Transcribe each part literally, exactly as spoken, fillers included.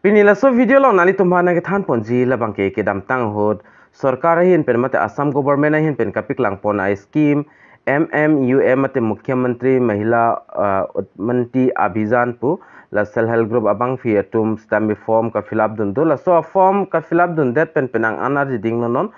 Pini laso video along nanglitum aphan nangkethan ponji labangke kedamtang ahut sorkar ahin pen mate Assam government ahin pen kapaklang pon a-scheme M M U M mate Mukhya Mantri Mahila, ah, Utnati Abhiyan pu, la self help group abangpi atum sitame form ka-fill up dun do. Laso form ka-fill up dundet pen penang an arjiding lo non.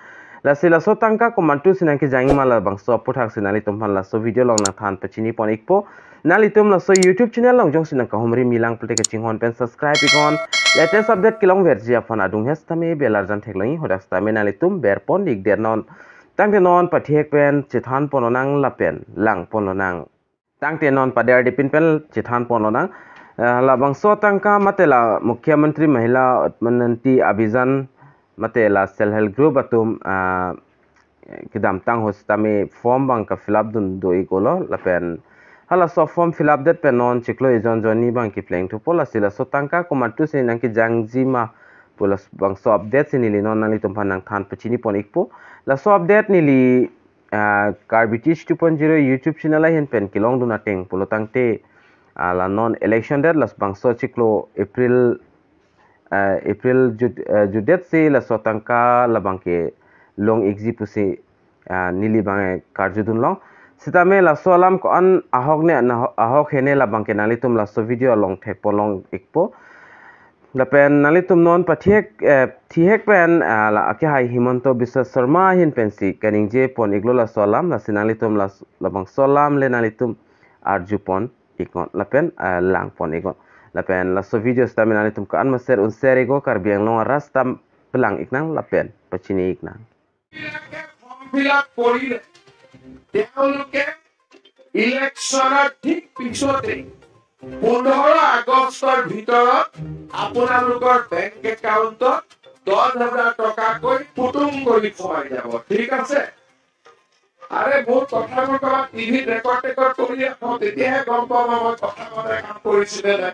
Lasi laso tangka komantu si nangkejang ma labangso aputhaksi nanglitum aphan laso video along nangthan pachini pon ikpo. Nanglitum laso YouTube channel along jongsi nangkahumri milang pulote kachinghon pen subscribe iknon. Latest update kelongverji aphan adung he sitame bell arjan theklong ik, hadak sitame nanglitum ber pon ikdet non. Tangte non pathek pen chethan pon lonang lapen lang pon lonang. Tangte non pader dipin pen chethan pon lonang. Eh, labangso tangka mate la Mukhya Mantri Mahila Utnati Abhiyan mate la self help group atum, ah, kedamtang ahut sitame form abang ka-fill up dun do iklo lapen halaso form fill up det pen non chiklo ejon jonni abang kepleng thupo. Lasi laso tangka komantu si nangkejangji ma pu labangso update si neli non nanglitum aphan nangthan pachini pon ikpo. Laso update neli, ah, Karbi Teach two point zero YouTube channel ahin pen kelong dun ateng pulo tangte, ah, la non election det, labangso chiklo April, ah, April jut-, ah, jutdet si laso tangka labangke long ikji pusi, ah, neli abang karju dun long. Sitame laso alam ko-an ahok ne, na ahok hene labangke nanglitum laso video along thek pon long ikpo. Lapen nanglitum non pathek, eh, thihek pen, ah, la akehai Himanta Biswa Sarma ahin pensi kaningje pon iklo laso alam, lasi nanglitum las-, labangso alam le nanglitum arju pon iknon lapen, ah, lang pon iknon. Lapen laso video sitame nanglitum ko-an ma share un share iknon, Karbi Anglong arat sitame pelang iknang lapen pachini iknang. Form fill up কৰিলে তেওঁলোকে ইলেকশ্যনৰ ঠিক পিছতে পোন্ধৰ আগষ্টৰ ভিতৰত আপোনালোকৰ বেংক একাউণ্টত দহ হাজাৰ টকাকৈ পুটুং কৰি সোমাই যাব। ঠিক আছে? আৰে, মোৰ কথাবোৰ ক'ৰবাত টিভিত ৰেকৰ্ড টেকৰ্ড কৰি ৰাখক, তেতিয়াহে গম পাব মই কথা পতাই কাম কৰিছো নে নাই।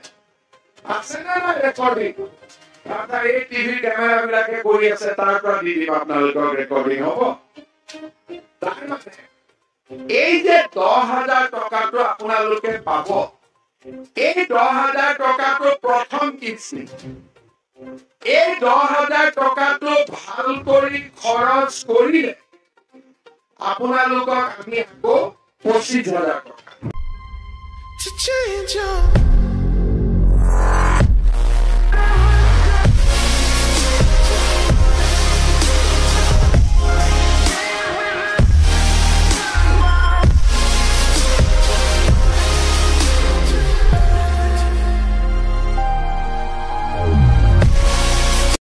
আছে নে নাই ৰেকৰ্ডিং? দাদা, এই টিভি কেমেৰাবিলাকে কৰি আছে, তাৰ পৰা দি দিম আপোনালোকক ৰেকৰ্ডিং, হ'ব? তাৰ মানে এই যে দহ হাজাৰ টকাটো আপোনালোকে পাব, এই দহ হাজাৰ টকাটো প্ৰথম কিস্তি। এই দহ হাজাৰ টকাটো ভাল কৰি খৰচ কৰিলে আপোনালোকক আমি আকৌ পঁচিছ হাজাৰ টকা। To change your